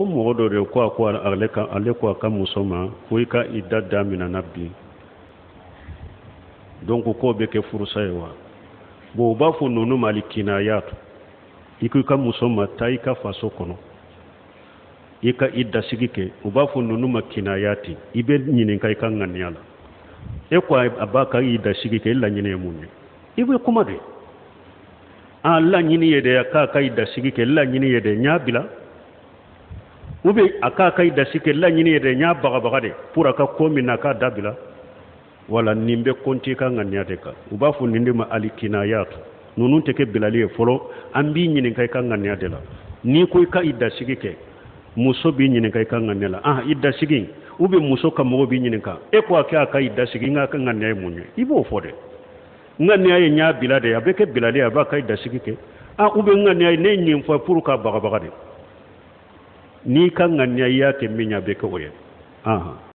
Ko mɔgɔ dɔ de ko a ko ale ka ale ko a ka muso ma ko i ka idda daminɛna bi, donc k'o bɛ kɛ furusa ye wa? Bon, u b'a fɔ ninnu ma alikinayatu. I ko i ka muso ma taa i ka faso kɔnɔ, i ka i dasigi kɛ, u b'a fɔ ninnu ma kinayati. I bɛ ɲininka i ka ŋaniya la. E ko a b'a ka i dasigi kɛ, i laɲini ye mun ye? I bɛ kuma de. A laɲini ye de k'a ka i dasigi kɛ, laɲini ye de n y'a bila, ou bien a k'a ka i dasigi kɛ, laɲini ye de n y'a bagabaga de pour a ka ko min na a k'a dabila. Wala nin bɛ kɔnti i ka ŋaniya de kan. U b'a fɔ nin de ma alikinayatu. Ninnu tɛ kɛ bilali ye fɔlɔ, an b'i ɲininka i ka ŋaniya de la. N'i ko i ka i dasigi kɛ, muso b'i ɲininka i ka ŋaniya la. Ah, i dasigi, ou bien muso ka mɔgɔ b'i ɲininka, e ko a kɛ a ka i dasigi, n ka ŋaniya ye mun ye? I b'o fɔ dɛ. N ŋaniya ye n y'a bila de, a bɛ kɛ bilali, a b'a ka i dasigi kɛ. Ah, ou bien n ŋaniya ye ne ye nin fɔ pour k'a bagabaga de. N'i ka ŋaniya i y'a kɛ min ye, a bɛ kɛ o ye. Ahan.